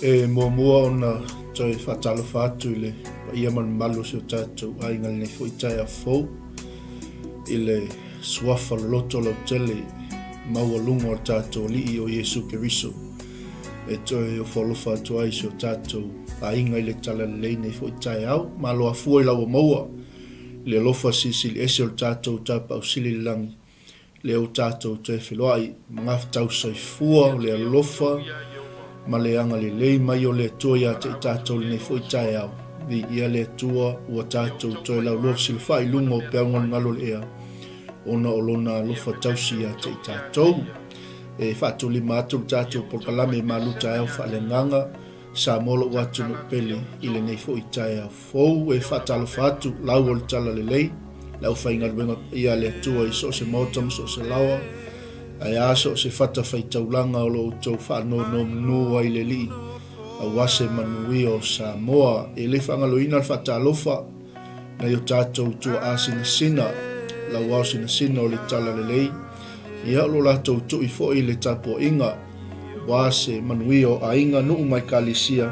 E muamua ona toe faatalofa atu i le paia ma le mamalu o si o tatou aiga i lenei foi taeao fou i le suafa loloto lautele maualuga o le tatou Alii o Iesu Keriso e toe ofo alofa atu ai i si o tatou aiga i le Talalelei nei foi taeao. Malo afua i la ua maua i le alofa silisili ese o le tatou Tapaau Sili i le lagi Lea ua tatou toe feloai magafetau soifua o le alofa ma le agalelei mai o le Atua ia te i tatou lenei foi taeao. Viia le Atua ua tatou toe laulua fesilafai i luga o peau galugalu o le ea, ona o Lona alofa tausi ia te i tatou. E faatulima atu le tatou polokalame malu taeao faaleagaga Samoa lou atunuu pele i lenei foi taeao fou. E faatalofa atu lau o le Talalelei, le aufaigaluega paia a le Atua i so o se maota ma so o se laoa, ae a so o se fatafaitaulaga o lo outou faanonomanu ai le Alii aua se manuia o Samoa. E le faagaloina le faatalofa nai o tatou tuaa sinasina, lau ao sinasina o le Talalelei, ia o lo latou tui foi le tapuaiga Aua se manuia o aiga, nuu ma ekalesia,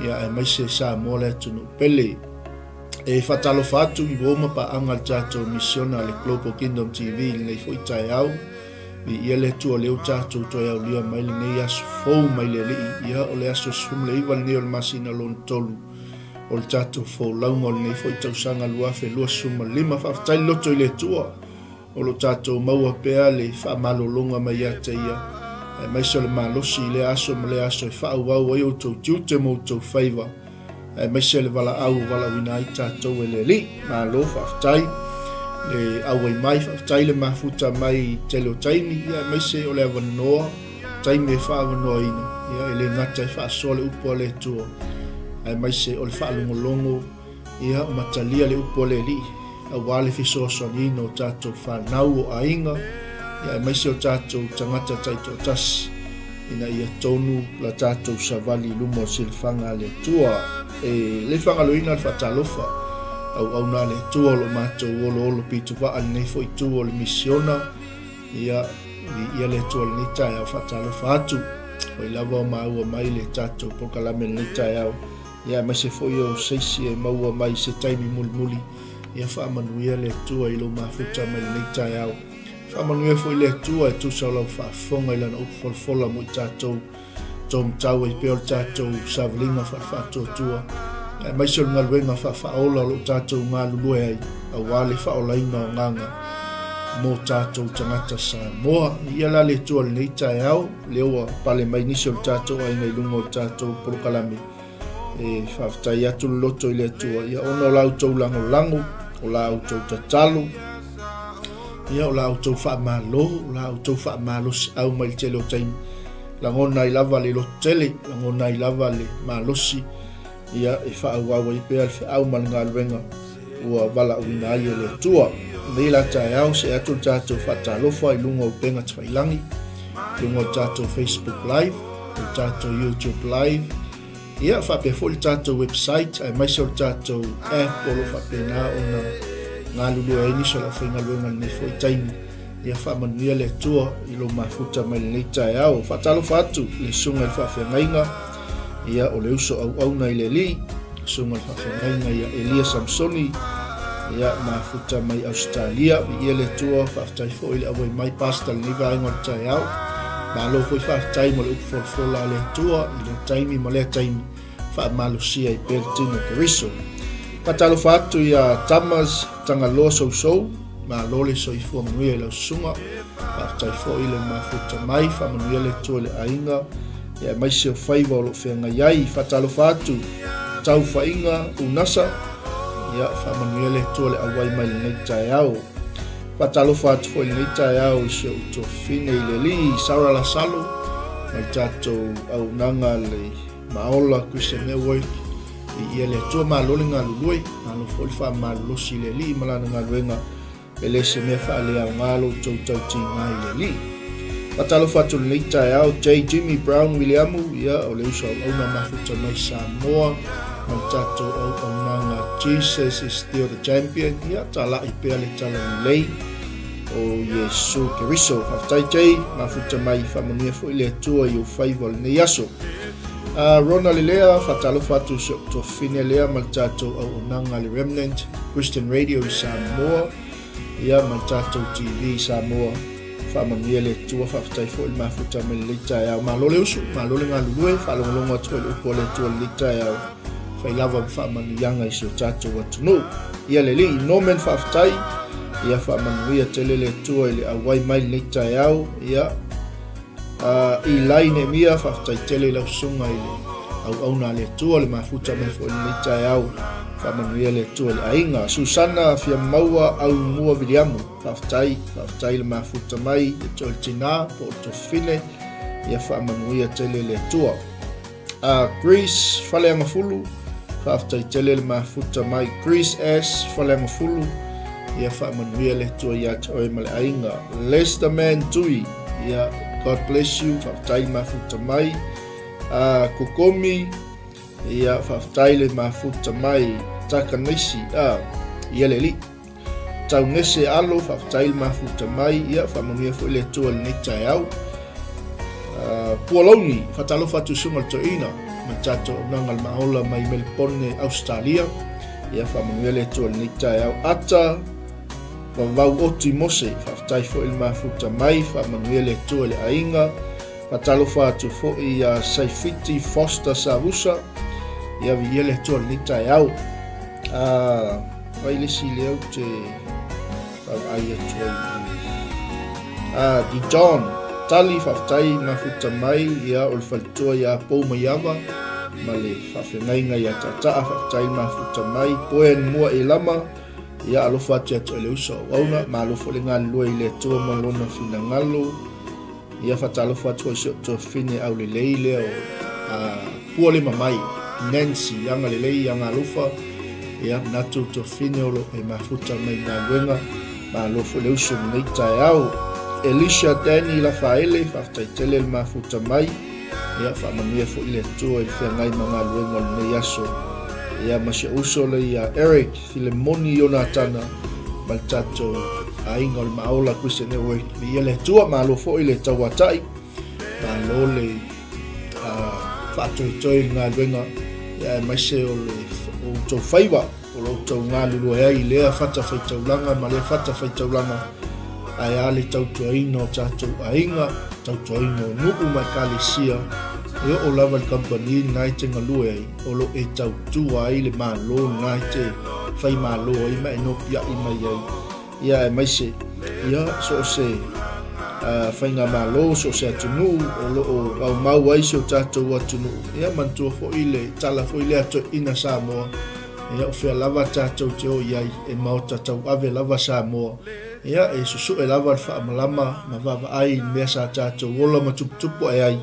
ia aemaise Samoa le atunuu pele. E faatalofa atu i uo ma paaga le tatou misiona a le Global Kingdom TV i lenei foi taeao. Viia le Atua lea ua tatou toe aulia mai lenei aso fou mai le Alii. Ia o le aso 19 lenei o le masina lona tolu o le tatou folauga o lenei foi tausaga 2025. Faafetai le loto i le Atua. O lo o tatou maua pea le faamalologa mai ia te Ia, aemaise o le malosi i lea aso ma lea aso e faaauau ai outou tiute ma outou faiva, aemaise le valaau o valaauina ai tatou e le Alii. Malo faafetai le auai mai, faafetai le mafuta mai i tele o taimi, ia aemaise o le avanoa, taimi e faaavanoaina, ia e le gata e faasoa le upu a le Atua, aemaise o le faalogologo Ia ma talia le upu a le Alii aua le fesoasoaniina o tatou fanau o aiga, ia aemaise o tatou tagata taitoatasi ina ia tonu la tatou savali i luma o le silafaga a le Atua. E le faagaloina le faatalofa auauna a le Atua o lo o matou oloolo pitovaa i lenei foi itu o le misiona. Ia, viia le Atua i lenei taeao, faatalofa atu. Oi lava o maua mai le tatou polokalame i lenei taeao. Ia aemaise foi o se isi e maua mai se taimi mulimuli, ia faamanuia le Atua i lou mafuta mai lenei taeao. Faamanuia foi le Atua e tusa o lau faafofoga i Lana upu folafola mo i tatou, taumatau ai pea o le tatou savaliga faale-faatuatua, aemaise o le galuega faafaaola o lo o tatou galulue ai, aua le faaolaina o agaga mo tatou tagata Samoa. Ia la le Atua i lenei taeao, lea ua pale mai nisi o le tatou aiga i luga o le tatou polokalame. E faafetai atu le loto i le Atua, ia ona o la outou lagolago, o la outou tatalo, ia o la outou faamalo, o la outou faamalosiau mai le tele o taimi. Lagona ai lava le lototele, lagona ai lava le malosi, ia e faaauau ai pea le feau ma le galuega ua valaauina ai e le Atua. Nei la taeao, see atu le tatou faatalofa i luga o upega tafailangi, i luga o le tatou Facebook Live, o le tatou YouTube Live, ia faapea foi le tatou website, aemaise o le tatou app o lo o faapena ona galulue ai nisi o le aufaigaluega i lenei foi taimi. Ia faamanuia le Atua i lou mafuta mai lenei taeao. Faatalofa atu i le susuga i le faafeagaiga, ia o le uso auauna i le Alii, susuga i le faafeagaiga ia Elia Samsoni, ia mafuta mai Ausetalia. Viia le Atua, faafetai foi i le auai mai Pastor i lenei vaega o le taeao. Malo foi faafetai mo le upu folafola a le Atua i lea taimi ma lea taimi, faamalosia ai pea le tino o Keriso. Faatalofa atu ia Tamas Tagaloa Sousou, malo le soifua manuia i lau susuga. Faafetai foi le mafuta mai, faamanuia le Atua i le aiga, ia aemaise o faiva o lo o feagai ai. Faatalofa atu, Taufaiga Unasa, ia faamanuia le Atua i le auai mai lenei taeao. Faatalofa atu foi lenei taeao i si ou tuafafine i le Alii, Sarah Lasalo, ma le tatou auaunaga le Maola Christian Network. Viia le Atua, malo le galulue, malo foi le faamalolosi i le Alii ma lana galuega, e le se mea faaleaoga lo outou tautiga i le Alii. Faatalofa atu lenei taeao, J. Jimmy Brown Williamu, ia, o le uso auauna mafuta mai Samoa, ma le tatou auaunaga Jesus is still the champion, ia, talai pea le talalelei o Iesu Keriso. Faafetai J, mafuta mai, faamanuia foi le Atua i ou faiva o lenei aso. Rona Lelea, faatalofa atu i si ou tuafafine lea ma le tatou auaunaga a le Remnant Christian Radio i Samoa, ia ma le tatou TV i Samoa. Faamanuia le Atua, faafetai foi le mafuta mai lenei taeao. Malo le usu, malo le galulue, faalogologo atu foi i le upu a le Atua i lenei taeao. Fai lava ma faamanuiaga i si o tatou atunuu. Ia le alii Norman faafetai, ia faamanuia tele le Atua i le auai mai lenei taeao. Ia Eli Neemia, faafetai tele i lau susuga i le auauna a le Atua, le mafuta mai foi i lenei taeao. Faamanuia le Atua i le aiga. Susana Fiamaua Aumua Viliamu, faafetai, faafetai le mafuta mai i te oe le tina po o le tofine. Ia faamanuia tele le Atua. Greece Faleagafulu, faafetai tele le mafuta mai. Greece S Faleagafulu, ia faamanuia le Atua ia te oe ma le aiga. Lester Man Tui, ia God bless you, faafetai le mafuta mai. Kokomi, ia faafetai le mafuta mai. Takanaisi, ia le alii. Taugese Alo, faafetai le mafuta mai, ia faamanuia foi le Atua i lenei taeao. Pualauni, faatalofa atu i susuga le toeaina ma le tatou auaunaga le Maola mai Melbourne, Australia. Ia faamanuia le Atua i lenei taeao. Ata Vavau Oti Mose, faafetai foi le mafuta mai, faamanuia le Atua i le aiga. Faatalofa atu foi ia Saifiti Foster Savusa, ia viia le Atua i lenei taeao. Ai le isi lea ou te vaavaai atu ai i Di John Tali, faafetai mafuta mai, ia o le faletua ia Pou Maiava ma le faafeagaiga ia Taataa, faafetai mafuta mai. Poen Mua Elama, ia alofa atu ia te oe le uso auauna, malo foi le galulue i le Atua ma lona finagalo. Ia faatalofa atu foi i si ou tuafafine aulelei lea o Pualemamai, Nancy, agalelei, agalofa. Ia manatu tuafafine o lo o e mafuta mai i galuega. Malo foi le uso i lenei taeao. Elisha Danny Lafaele, faafetai tele le mafuta mai. Ia faamanuia foi le Atua i le feagai ma galuega o lenei aso. Ia ma si ou uso lea ia Eric Filemoni Ionatana ma le tatou aiga o le Maola Christian Network. Viia le Atua, malo foi le tauatai, malo le faatoetoe i le galuega, ia aemaise o le outou faiva o lo outou galulue ai i lea fatafaitaulaga ma lea fatafaitaulaga, ae a le tautuaina o tatou aiga, tautuaina o nuu ma ekalesia, e oo lava i le kamupani lena e te galue ai, o lo e tautua ai le Malo lena e te faimalo ai ma e nopiai mai ai. Ia aemaise, ia, so o se faigamalo, so o se atunuu o lo o aumau ai si o tatou atunuu. Ia manatua foi le tala foi lea a toeaiina Samoa, ia o fea lava tatou te o i ai, e maota tauave lava Samoa. Ia e susue lava le faamalama ma vaavaai i le mea sa tatou ola ma tuputupu ae ai,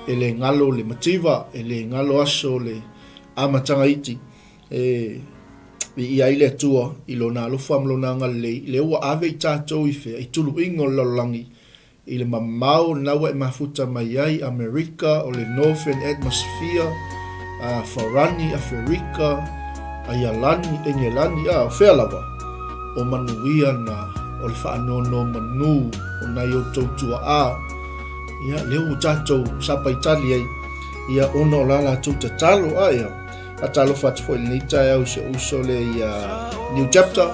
e le galo le mativa, e le galo aso o le amataga iti. E viia ai le Atua i Lona alofa ma Lona agalelei, lea ua ave i tatou i fea? I tuluiga o le lalolagi, i le mamao lena ua e mafuta mai ai, Amerika, o le Northern Atmosphere, Farani, Aferika, Aialani, Engelani, a o fea lava, o manuia na o le faanonomanu o nai outou tuaa, ia, lea ua tatou sapaitali ai, ia, ona o la latou tatalo, a ia, Faatalofa atu foi i lenei taeao i si ou uso lea ia New Chapter.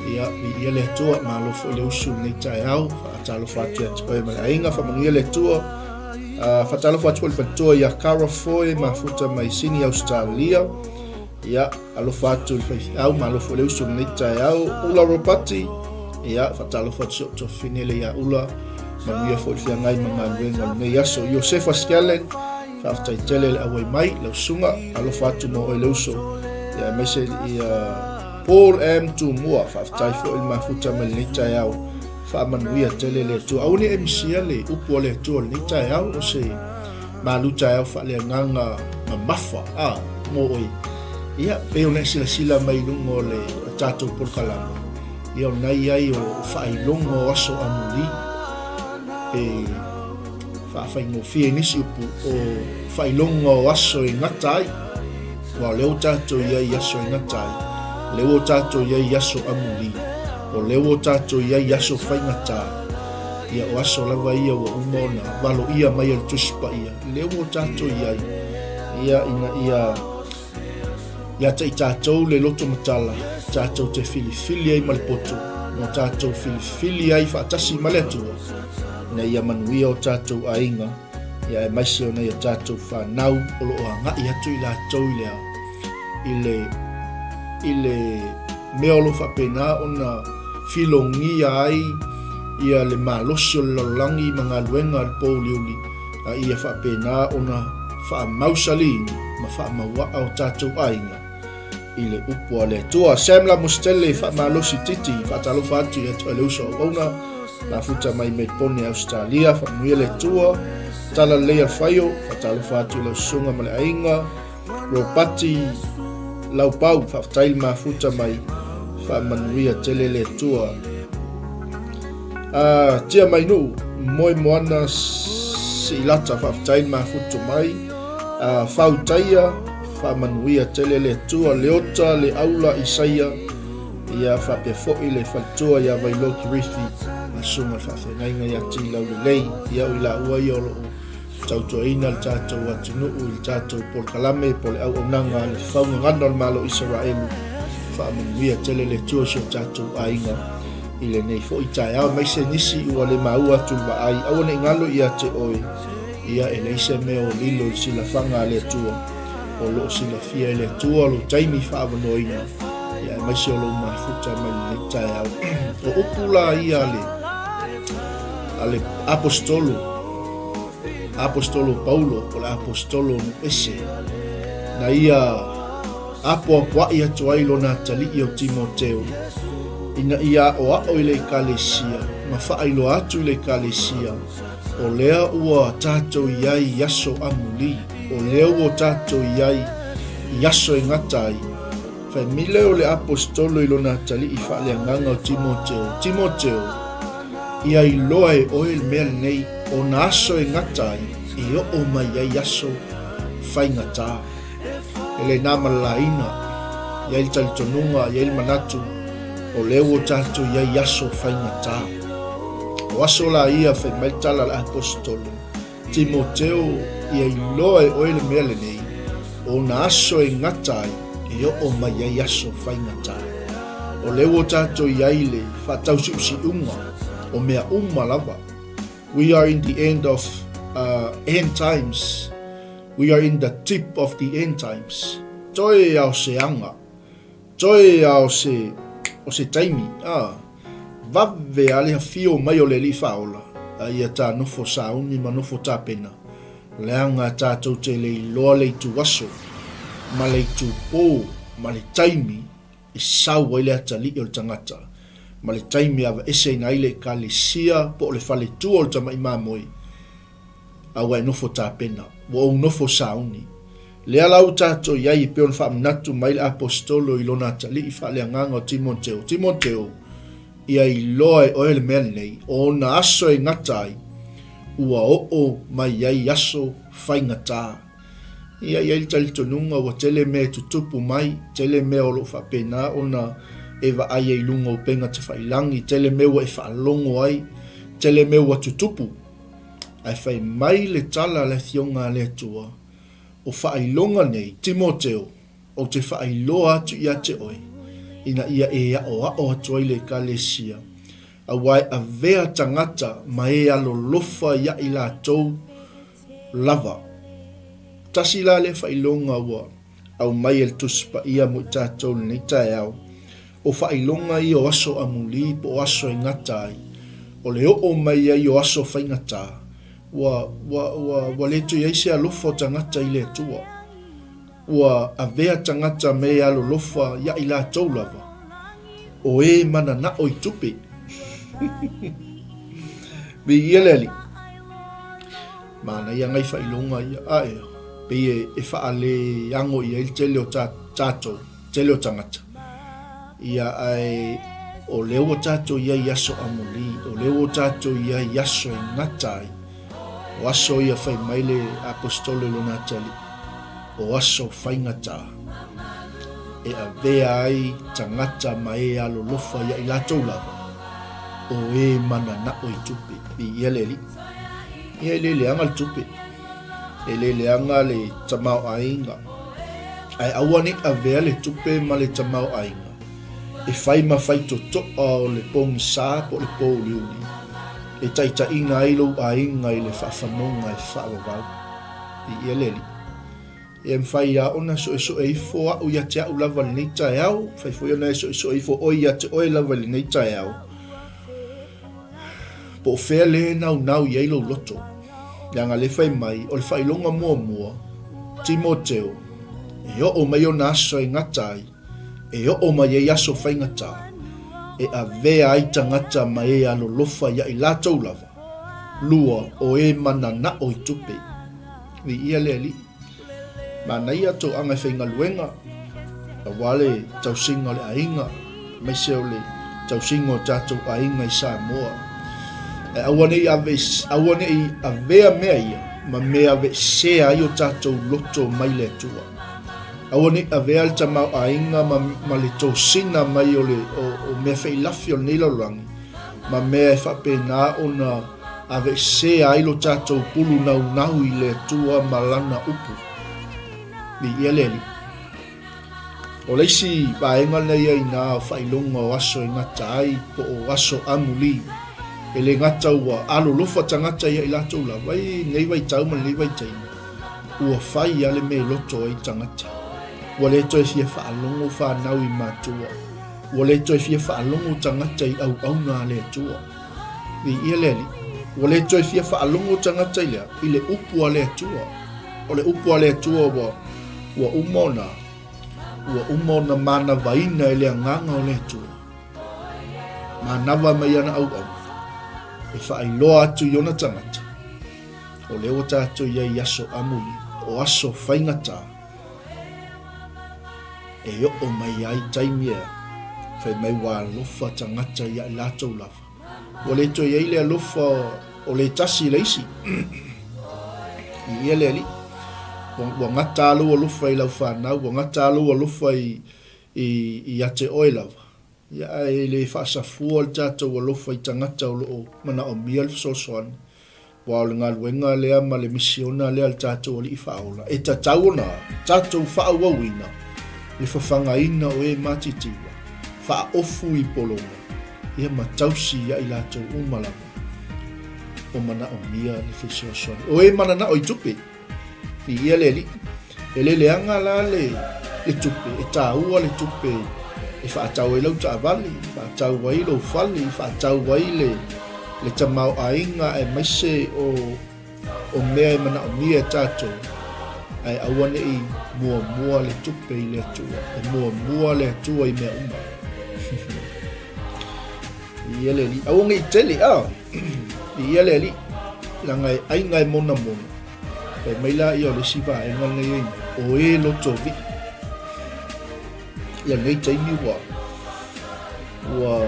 Ia, viia le Atua, malo foi le usu i lenei taeao. Faatalofa atu ia te oe ma le aiga, faamanuia le Atua. Faatalofa atu foi i le faletua ia Cara Foy, mafuta mai Sydney, Australia. Ia, alofa atu i le faifeau, malo foi le usu i lenei taeao. Ula Ropati, ia, faatalofa atu si ou tuafafine lea ia Ula. Manuia foi le feagai ma galuega o lenei aso. Iosefa Skellen, Faafetai tele le auai mai lau susuga, alofa atu mo oe le uso. Ia aemaise ia Paul M Tumua, faafetai foi le mafuta mai lenei taeao. Faamanuia tele le Atua. Aua ne i e misia le upu a le Atua lenei taeao, o se malu taeao faaleagaga mamafa a mo oe. Ia, pei ona e silasila mai i luga o le tatou polokalame, ia o lena i ai o faailoga o aso amuli, pe Faafaigofie i nisi upu o faailoga o aso e gata ai, aua o lea ua tatou i ai i aso e gata ai, o lea ua tatou i ai i aso amuli, o lea ua tatou i ai i aso faigata, ia o aso lava ia ua uma ona valoia mai e le Tusi Paia, lea ua tatou i ai Ia, ina ia ia te i tātou le loto matala, tātou te filifili ai ma le poto, mo tātou filifili ai faatasi ma le Atua, ina ia manuia o tātou aiga, ia aemaise o nai a tātou whānau o lo o agai atu i latou i le i le i le mea o lo o faapena ona filogia ai ia le malosi o le lalolagi ma galuega a le pōuliuli a ia faapena ona faamausaliina ma faamauaa o tatou aiga i le upu a le Atua. Sam Lamositele, faamalosi titi, faatalofa atu ia te oe le uso auauna, mafuta mai Melbourne, Ausetalia, faamanuia le Atua, tala lelei a le faio, faatalofa atu i lau susuga ma le aiga, Ropati Laupau, faafetai le mafuta mai, faamanuia tele le Atua. Tia mai nuu, moe moana siilata, faafetai le mafuta mai. Fautaia, faamanuia tele le Atua, Leota le aula Isaia, ia faapea foi le faletua ia Vailoa Kirithi, ma susuga le faafeagaiga ia Tilau Lelei, ia o i laua ia o lo o tautuaina le tatou atunuu i le tatou polokalame po o le auaunaga a le faugagana o le Malo o Isaraelu. Faamanuia tele le Atua i si o tatou aiga i lenei foi taeao, aemaise nisi ua le maua atu le vaai, aua ne i galo ia te oe, ia e leai se mea o lilo i le silafaga a le Atua, o lo o silafia e le Atua lou taimi faaavanoaina, ia aemaise o lou mafuta mai lenei taeao. O upu la ia a le a le Aposetolo, Aposetolo Paulo, o le Aposetolo nuu ese, na ia apoapoaʻi atu ai lona atalii o Timoteo, ina ia aʻoaʻo i le Ekalesia ma faailoa atu i le Ekalesia, o lea ua tatou i ai i aso amuli, o lea ua tatou i ai i aso e gata ai. Fai mai lea o le Aposetolo i lona atalii faaleagaga o Timoteo, Timoteo, ia iloa e oe le mea lenei, o na aso e gata ai, e oo mai ai aso faigata. E le na ma le laina, i ai le talitonuga, i ai le manatu, o lea ua tatou i ai aso faigata. O aso la ia, fai mai le tala a le Aposetolo, Timoteo, ia iloa e oe le mea lenei, o na aso e gata ai, e oo mai ai aso faigata. O lea ua tatou i ai le faatausiusiuga o mea uma lava. We are in the end of uh, end times. We are in the tip of the end times. Toe ao se anga. Toe a o se, o se taimi, a, vave a le afio mai o le Alii Faaola, a ia tā nofo sauni ma nofo tapena, leaga tātou te le iloa le itu aso, ma le itu pō, ma le taimi e sau ai le atalii o le tagata, ma le taimi e avaeseina ai le Ekalesia po o le faletua o le tama'i mamoe, a ua e nofo tapena, ua ou nofo sauni. Lea la ua tatou i ai e pei ona faamanatu mai le Aposetolo i lona atalii faaleagaga o Timoteo, Timoteo, ia iloa e oe le mea lenei, o ona aso e gata ai, ua oo mai ai aso faigata. Ia i ai le talitonuga ua tele mea e tutupu mai, tele mea o lo o faapena ona e vaai ai i luga o upega tafailagi, tele mea ua e faalogo ai, tele mea ua tutupu. Ae fai mai le tala a le Afioga a le Atua, O faailoga nei, Timoteo, ou te faailoa atu ia te oe, ina ia e aʻoaʻo atu ai le Ekalesia, aua e avea tagata ma e alolofa ia i latou lava. Tasi la lea faailoga ua aumai e le Tusi Paia mo i tatou i lenei taeao, O faailoga ia o aso amuli po o aso e gata ai, o le oo mai ai o aso faigata, ua, ua, ua, ua le toe i ai se alofa o tagata i le Atua. Ua avea tagata me e alolofa ia i latou lava, o e mananao i tupe. Viia le Alii. Manaia ngai faailoga ia, ae, pei e, e faaleago i ai le tele o ta, tatou. Tele o tagata. Ia, ae o lea ua tatou i ai i aso amuli, o lea ua tatou i ai i aso e gata ai, o aso ia fai mai le Aposetolo i lona atalii, o aso faigata e avea ai tagata ma e alolofa ia i latou lava, o e mananao i tupe. Viia le Alii. Ia e le leaga le tupe. E le leaga le tamaoaiga, ae aua ne i avea le tupe ma le tamaoaiga e fai ma faitotoa o le pogisa po o le pouliuli e taitaiina ai lou aiga i le faafanoga e faavavau. Viia le Alii. E mafai lava ona suesue ifo au ia te au lava i lenei taeao, mafai foi ona e suesue ifo oe ia te oe lava i lenei taeao. Po o fea lea e naunau i ai lou loto. Leaga lea fai mai, o le faailoga muamua, Timoteo, e oo mai ona aso e gata ai, e oo mai ai aso faigata, e avea ai tagata ma e alolofa ia i latou lava, lua o e mananao i tupe. Viia le Alii. Manaia toaga e faigaluega aua le tausiga o le aiga, aemaise o le tausiga o tatou aiga i Samoa. Ae aua ne i ave, aua ne i avea mea ia ma mea aveesea ai o tatou loto mai le Atua. Aua ne i avea le tamaoaiga ma, ma le tosina mai o, le, o, o mea feilafi o lenei lalolagi ma mea e faapena ona Aveesea ai lo tatou pulu naunau i le Atua ma Lana upu. Viia le Alii. O le isi vaega lea ia inā o faailoga o aso e gata ai po o aso amuli, e le gata ua alolofa tagata ia i latou lava i lenei vaitau ma lenei vaitaimi, ua fai lava le mea e loto ai tagata. Ua le toe fia faalogo fanau i matua. Ua le toe fia faalogo tagata i auauna a le Atua. Viia le Alii. Ua le toe fia faalogo tagata i le a? I le upu a le Atua. O le upu a le Atua ua, ua uma ona, ua uma ona manavaina e le Agaga o le Atua. Manava mai ana auauna e faailoa atu i ona tagata, o lea ua tatou i ai i aso amuli, o aso faigata, e oo mai ai taimi ea, fai mai ua alofa tagata ia i latou lava. Ua le toe i ai le alofa o le tasi i le isi. Viia le Alii. Ua, ua gata lava lou alofa i lau fanau, ua gata lava lou alofa i, i, ia te oe lava. Ia, ae le faasafua le tatou alofa i tagata o lo o manaomia le fesoasoani, aua o le galuega lea ma le misiona lea a le tatou Alii Faaola, e tatau ona tatou faaauauina le fafagaina o e matitiva, faaofu i pologa, ia ma tausi ia i latou uma lava o manaomia le fesoasoani. O e mananao i tupe, Viia le Alii. E le leaga la le, le tupe, e taua le tupe e faatau ai lau taavale, e faatau ai lou fale, e faatau ai le, le tamaoaiga aemaise o, o mea e manaomia e tatou, ae aua ne i muamua le tupe i le Atua. E muamua le Atua i mea uma. Viia le Alii. Aua ne i tele, a. Viia le Alii. Leaga e aiga e monamona. Fai mai la ia o le isi vaega lenei ai, o e loto vii. Ia lenei taimi ua, ua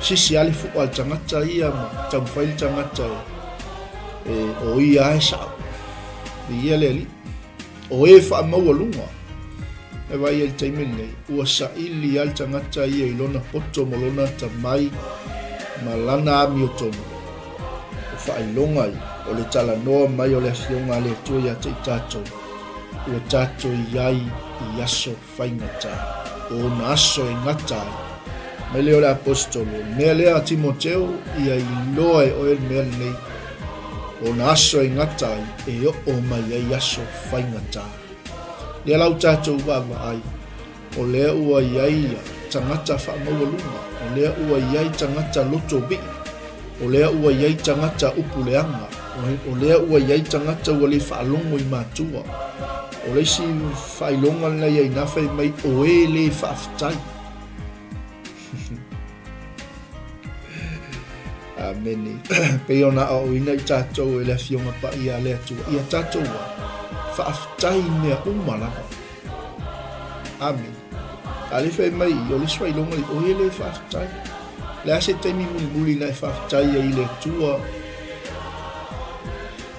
sisi lava le fua a le tagata ia ma taumafai le tagata e, e, o ia lava e sao. Viia le Alii. O e faamaualuga, e vaai ai i le taimi lenei, ua saili lava le tagata ia i lona poto ma lona atamai ma lana amiotonu. O faailoga ia, o le talanoa mai o le Afioga a le Atua ia te i tatou, ua tatou i ai i aso faigata, o ona aso e gata ai. Mai lea o le Aposetolo, o le mea lea a Timoteo, ia iloa e oe le mea lenei, o ona aso e gata ai, e oo mai ai aso faigata. Lea la ua tatou vaavaai, o lea ua i ai tagata faamaualuga, o lea ua i ai tagata loto vii, o lea ua i ai tagata upu leaga, o lea ua i ai tagata ua le faalogo i matua. O le isi faailoga lena ia ina fai mai o e le faafetai. Amene. Pei ona aoaoina i tatou e le Afioga Paia a le Atua, ia tatou a faafetai i mea uma lava. Amene. A le fai mai i, o le isi faailoga i, o e le faafetai. Le a se taimi mulimuli na e faafetai ai i le Atua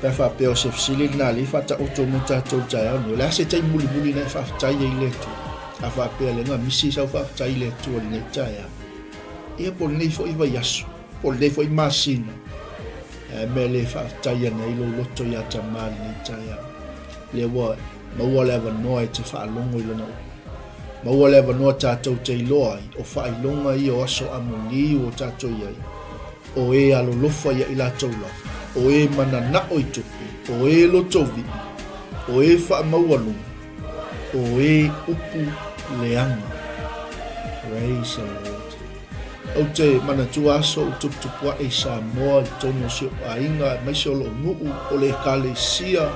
pe a faapea o se fesili lena lea e faataoto mo tatou i le taeao nei. O le a se taimi mulimuli na e faafetai ai i le Atua? A faapea lea na misi sau faafetai i le Atua i lenei taeao, ia po o lenei foi vaiaso, po o lenei foi masina, a mea le faafetai ane ai lou loto ia Tama i lenei taeao. Lea ua maua le avanoa e te faalogo i lona upu. Maua le avanoa tatou te iloa ai, o faailoga ia o aso amuli ua tatou i ai, o e alolofa ia i latou lava, o e mananao i tupe, o e loto vii, o e faamaualuga, o e upu leaga. Praise the Lord. Ou te manatua aso ou tuputupuaʻe i Samoa i totonu o si oʻu aiga aemaise o loʻu nuu o le Ekalesia.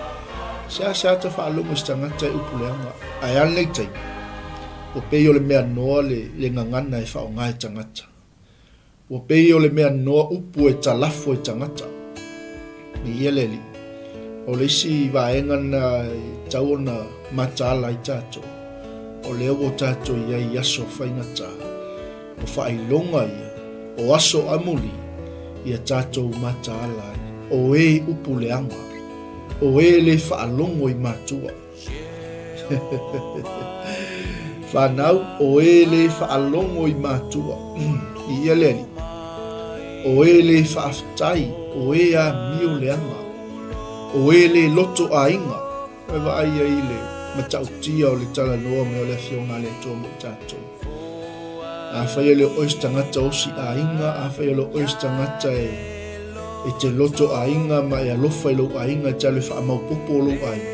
Seasea ta faalogo i se tagata e upu leaga. Ae a lenei taimi, ua pei o le mea noa le le gagana e faaaoga e tagata. Ua pei o le mea noa upu e talafo e tagata. Viia le Alii. O le isi vaega lena e tatau ona mataala ai tatou, o lea ua tatou i ai i aso faigata, o faailoga ia, o aso amuli, ia tatou mataala ai, o e upu leaga, o e le faalogo i matua. Whanau, o e le faalogo i matua. Viia le Alii. O e le faafetai, o e amio leaga. O e le loto aiga. E vaai ai le matautia o le talanoa mai o le Afioga a le Atua mo i tatou. Afai e le o oe se tagata osi aiga, afai e le o oe se tagata e e te loto aiga ma e alofa i lou aiga e te alu e faamaopopo o lou aiga.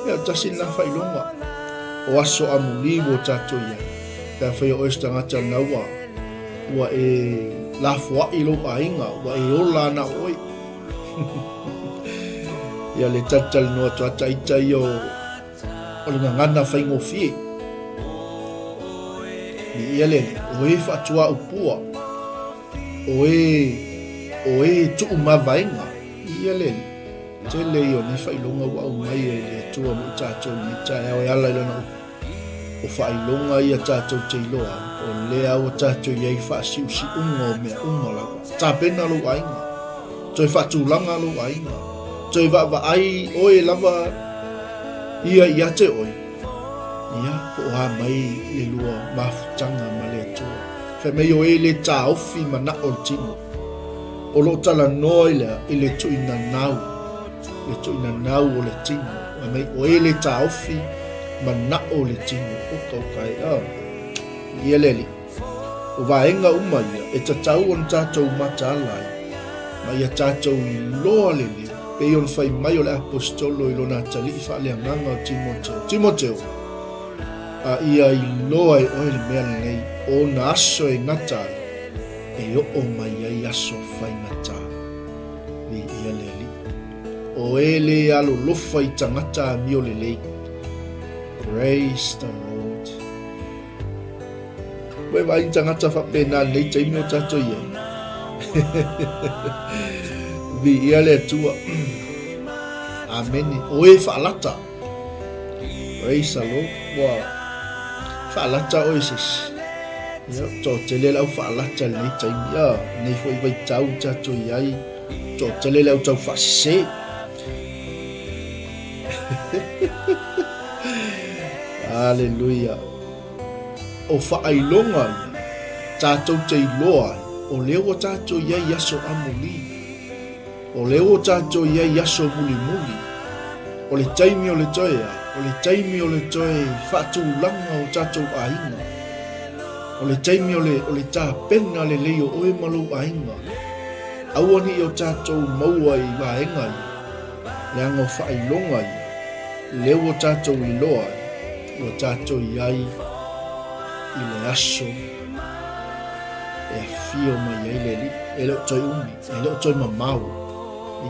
Ia, o tasi lena faailoga o aso amuli ua tatou i ai. Pe afai o oe se tagata lena ua, ua e lafoai lou aiga, ua e ola ana o oe. Ia le talitalinoa atu a taita ia o, o le gagana faigofie. Viia le Alii, o e faatuaupua. O e, o e tuumavaega, ia le Alii. Tele ia o nei faailoga ua aumai e le Atua mo i tatou i lenei taeao e ala i Lana upu. O faailoga ia tatou te iloa ai, o lea ua tatou i ai i faasiusiuga o mea uma lava. Tapena lou aiga. Toe faatulaga lou aiga. Toe vaavaai oe lava ia ia te oe. Ia, po o a mai le lua mafutaga ma le Atua. Fai mai o e le taofi manao o le tino. O lo o talanoa i le, i le tuinanau, le tuinanau o le tino. Fai mai o e le taofi manao o le tino. Oka oka e, oh. Ia le Alii. O vaega uma ia e tatau ona tatou mataala ai, ma ia tatou iloa lelei, pei ona fai mai o le Aposetolo i lona atalii faaleagaga o Timoteo, Timoteo, a ia iloa e oe le mea lenei, o ona aso e gata ai, e oo mai ai aso faigata. Viia le Alii. O e le alolofa i tagata amio lelei. Praise the Lord. Ua e vaai i tagata faapena i lenei taimi o tatou i ai. Viia le Atua. Amene. O e faalata. Praise the Lord. Ua faalata oe se isi. Ia, toatele le au faalata i lenei taimi. Ia, lenei foi vaitau tatou i ai. Toatele le au tau faasese. Aleluia. O faailoga ia, tatou te iloa ai, o lea ua tatou i ai i aso amuli. O lea ua tatou i ai i aso mulimuli. O le taimi o le toe a, o le taimi o le toe faatulaga o tatou aiga. O le taimi o le, o le tapena lelei o oe ma lou aiga. Aua ne i o tatou maua i vaega ia, leaga o faailoga ia, lea ua tatou iloa ai, ua tatou i ai i le aso e afio mai ai le Alii. E le o toe umi, e le o toe mamao.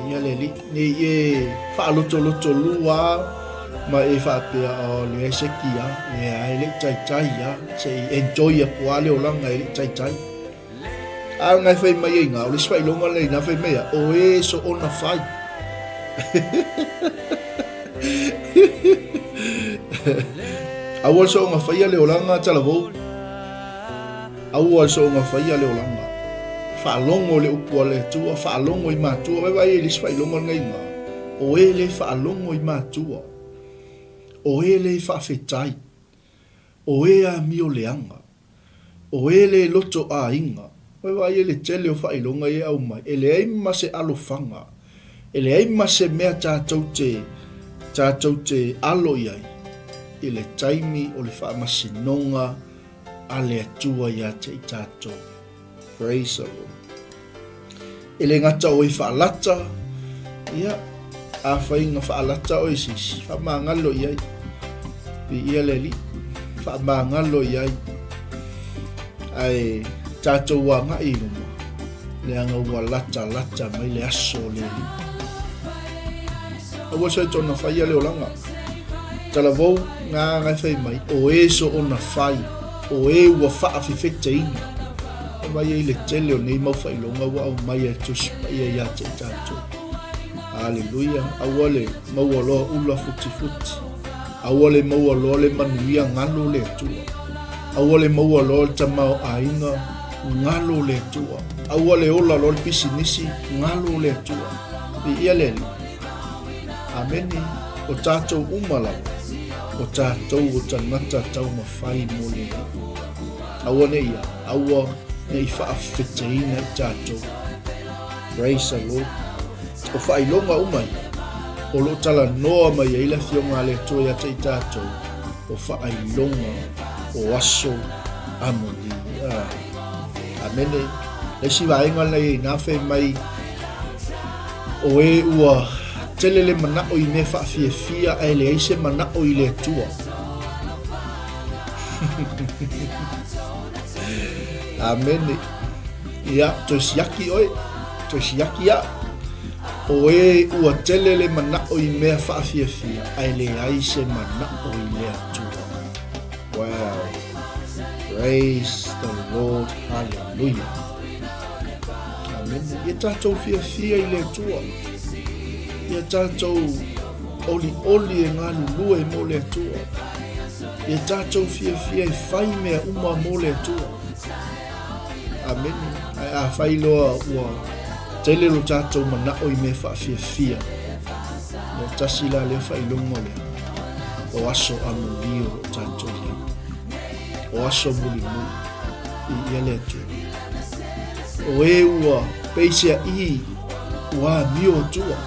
Ia le Alii, ne i e faalotolotolua ma e faapea, oh, leai se kia, leai, e le i taitai lava, se i enjoy atu lava le olaga e le i taitai. A o ngai fai mai ai ngā, o le isi faailoga lea inā fai mai a, o e soona fai. Aua le soona faia le olaga talavou. Aua le soona faia le olaga. Faalogo i le upu a le Atua, faalogo i matua. Vai vai ai le isi faailoga lenei ngā. O e le faalogo i matua. O e le faafetai. O e amio leaga. O e le loto aiga. Ua vaai ai le tele o faailoga ia e aumai, e leai ma se alofaga, e leai ma se mea tatou te Tatou te alo i ai i le taimi o le faamasinoga a le Atua ia te i tatou. Praise the Lord. E le gata o e faalata, ia, afai na faalata oe se isi, faamagalo i ai. Viia le Alii, faamagalo i ai. Ae tatou agai i luma, leaga ua latalata mai le aso o le Alii. Aua soe tona faia le olaga. Talavou, ngā ngai fai mai, o e so ona fai, o e ua faafefeteina. E vai ai le tele o nei mau faailoga ua aumai e le Tusi Paia ia te i tatou. Aleluia! Aua le maua loa ula futifuti. Aua le maua loa le manuia galo le Atua. Aua le maua loa le tamaoaiga galo le Atua. Aua le ola loa le pisinisi galo le Atua. Viia le Alii. Amene. O tatou uma lava, o tatou o tagata taumafai mo le Alii. Aua ne i a, aua ne i faafeteina i tatou. Praise the Lord. O faailoga uma ia, o lo o talanoa mai ai le Afioga a le Atua ia te i tatou, o faailoga o aso amuli. Ah. Amene. Le isi vaega lena i ina fai mai, o e ua tele le manao i mea faafiafia ae leai se manao i le Atua. Amene. Ia, toe siaki oe, toe siaki au. O e ua tele le manao i mea faafiafia, ae leai se manao i le Atua. Wow. Praise the Lord. Hallelujah. Amene. Ia tatou fiafia i le Atua. Ia tatou olioli e galulue mo le Atua. Ia tatou fiafia e fai mea uma mo le Atua. Amene. Ae afai loa ua tele lo tatou manao i mea faafiafia, ia tasi la lea faailoga lea, o aso amuli o lo o tatou i ai. O aso mulimuli i ia le Atua. O e ua peiseai ua amio atua.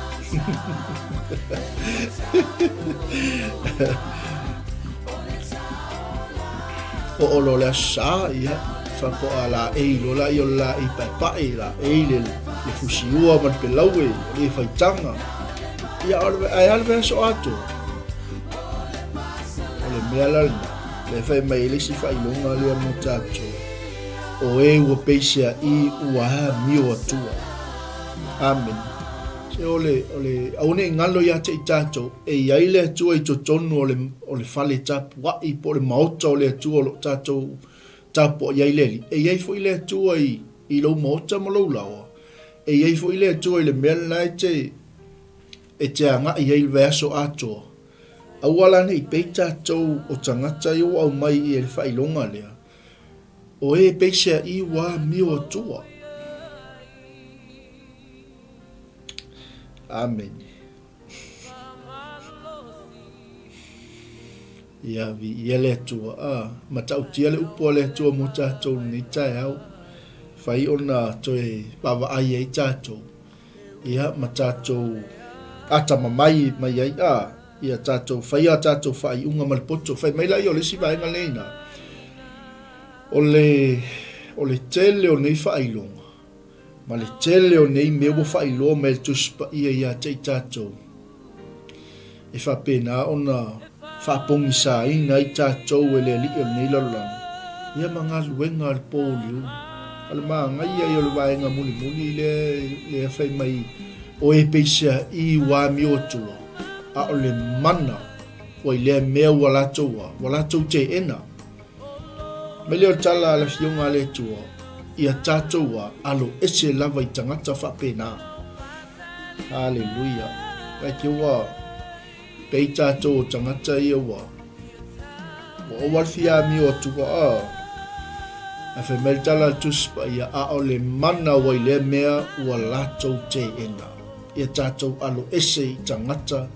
Oo loa le aso sa, ia, faatoa laei loa laia o le laei paepae, laei le, le fusiua ma le pelaue, o le faitaga. Ia, ae a le vaiaso atoa? O le mea la lena, lea fai mai ai le isi faailoga lea mo tatou, o e ua peiseai ua amio atua. Amene. Se o le, o le, aua ne i galo ia te i tatou, e i ai le Atua i totonu o le, o le fale tapuai po o le maota o le Atua o lo o tatou tapuai ai le Alii. E i ai foi le Atua i, i lou maota ma lou laoa. E i ai foi le Atua i le mea lena e te, e te agai ai i le vaiaso atoa. Aua la ne i pei tatou o tagata ia ua aumai i le faailoga lea, o e peiseai ua amio Atua. Amene. Ia, viia le Atua. Ah, matautia le upu a le Atua mo tatou lenei taeao. Fai ona toe vaavaai ai tatou. Ia, ma tatou atamamai mai ai. Ah, ia tatou faia a tatou faaiuga ma le poto. Fai mai laia o le isi vaega lea ina. O le, o le tele o nei faailoga. Ma le tele o nei mea ua faailoa mai e le Tusi Paia ia te i tatou, e faapena ona faapogisaina ai tatou e le Alii o lenei lalolagi, ia ma galuega a le pouliuli. A o le manaia ia o le vaega mulimuli lea, lea fai mai, O e peiseai ua amio atua, a o le mana ua i lea mea ua latou a, ua latou teena. Mai lea o le tala a le Afioga a le Atua, ia tatou a alo ese lava i tagata faapena. Haleluia. Ae te ua pei tatou o tagata ia ua ua ova le fia amio atu ua a. Ae fai mai le tala a le Tusi Paia, a o le mana ua i lea mea ua latou teena. Ia tatou alo ese i tagata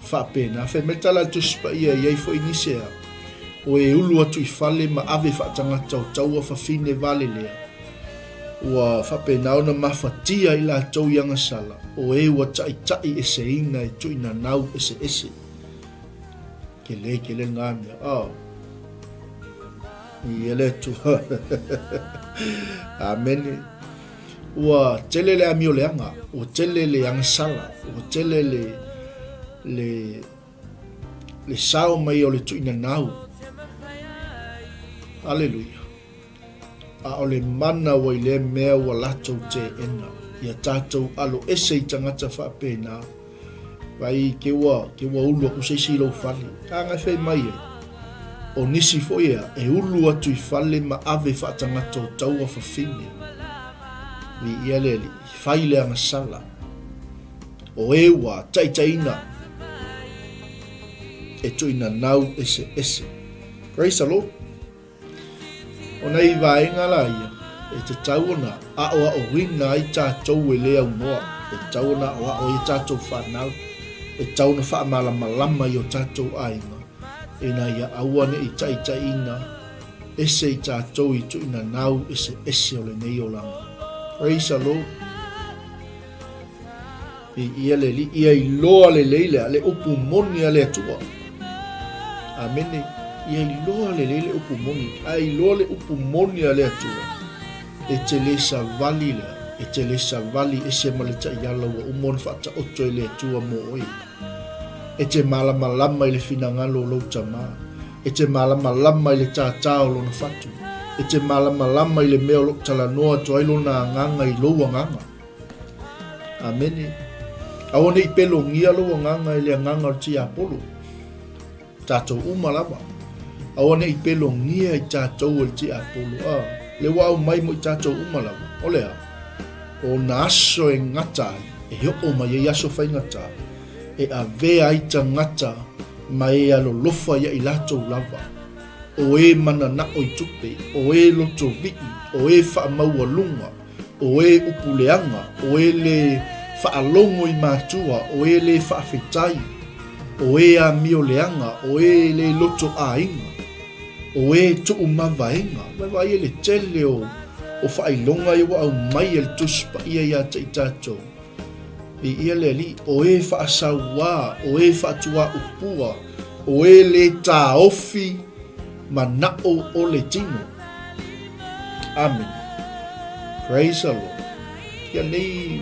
faapena. Fai mai le tala a le Tusi Paia, e i ai foi nisi a o e ulu atu i fale ma ave faatagata o taua fafine valelea. Ua faapena ona mafatia i latou i agasala, o e ua taʻitaʻi eseina e tuinanau eseese. Kele, kele lena mea. Oh. Ia le Atua. Amene. Ua tele le amioleaga, ua tele le agasala, ua tele le, le, le sao mai o le tuinanau. Aleluia. A o le mana ua i lea mea ua latou teena, ia tatou alo ese i tagata faapena. Vai ke ua, ke ua ulu aku se isi i lou fale. A ngai fai mai ai. O nisi foi ea, e ulu atu i fale ma ave faatagata o taua fafine. Viia le Alii, fai le agasala. O e ua taitaiina e tuinanau eseese. Praise the Lord. O nei vaega la ia, e tatau ona aoaoina ai tatou e le aunoa, e tatau ona aoao ai a tatou fanau, e tatau ona faamalamalama i o tatou aiga, ina ia aua ne i taitaiina ese i tatou i tuinanau eseese o lenei olaga. Praise the Lord. Viia le Alii, ia iloa lelei le, le upu moni a le Atua. Amene. Ia iloa lelei le upu moni. A iloa le upu moni a le Atua, e te le savali lea, e te le savali ese ma le taiala ua uma ona faataoto e le Atua mo oe. E te malamalama i le finagalo o lou Tama. E te malamalama i le tātā o lona fatu. E te malamalama i le mea o lo o talanoa atu ai lona agaga i lou agaga. Amene. Aua ne i pelogia lou agaga i le agaga o le tiapolo. Tatou uma lava. Aua ne i pelogia i tatou e le tiapolo. A, le ua aumai mo i tatou uma lava. O le a? O na aso e gata ai, e oo mai ai aso faigata, e avea ai tagata ma e alolofa ia i latou lava. O e mananao i tupe, o e lotovii, o e faamaualuga, O e upu leaga, o e le faalogo i matua, o e le faafetai, o e amio leaga, o e le loto aiga, o e tuu mavaega. Ua vaai ai le tele o, o faailoga ia ua aumai e le Tusi Paia ia te i tatou. Viia le Alii, o e faasauā, o e faatuaupua, o e le taofi manaʻo o le tino. Amene. Praise the Lord. Ia nei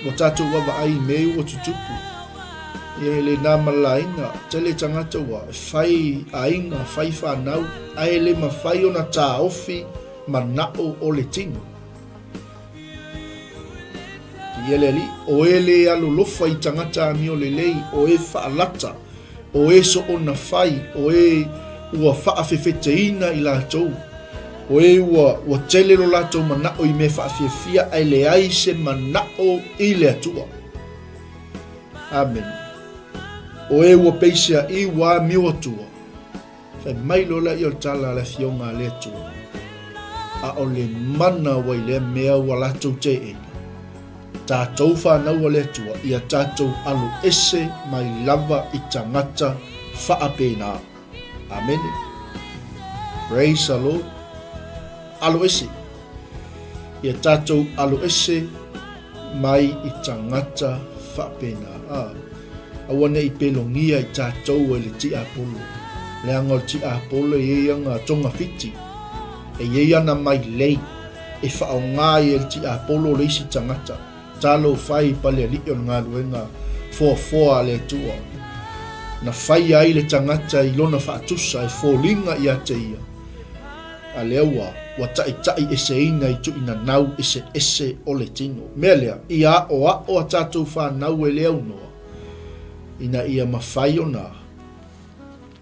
ua tatou vaavaai i mea ua tutupu. Ia e le nā ma le laina, tele tagata ua fai aiga, fai whanau, ae le mawhai ona taofi manaʻo o le tino. Ia le Alii, o e le alolofa i tagata amio lelei, o e faalata, o e soona fai, o e ua faafefeteina i latou, o e ua, ua tele lo latou manaʻo i mea faafiafia ae leai se manaʻo i le Atua. Amene. O e ua peiseaʻi ua amio atua. Fai mai loa lea o le tala a le Afioga a le Atua, A o le mana ua i lea mea ua latou teena, tatou fanau a le Atua, ia tatou alo ese mai lava i tagata faapena. Amene. Praise the Lord. Alo ese. Ia tatou alo ese mai i tagata faapena. A, aua ne i pelogia i tatou e le tiapolo. Leaga o le tiapolo e i ai ana togafiti, e i ai ana mailei e faaaoga ai e le tiapolo le isi tagata. Talofa e i palealii o le galuega foafoa a le Atua, na faia ai le tagata i lona faatusa e foliga ia te ia. A lea ua, ua taʻitaʻi eseina i tuʻinanau eseese o le tino. Mea lea, ia aʻoaʻo a tatou fanau e le aunoa, ina ia mafai ona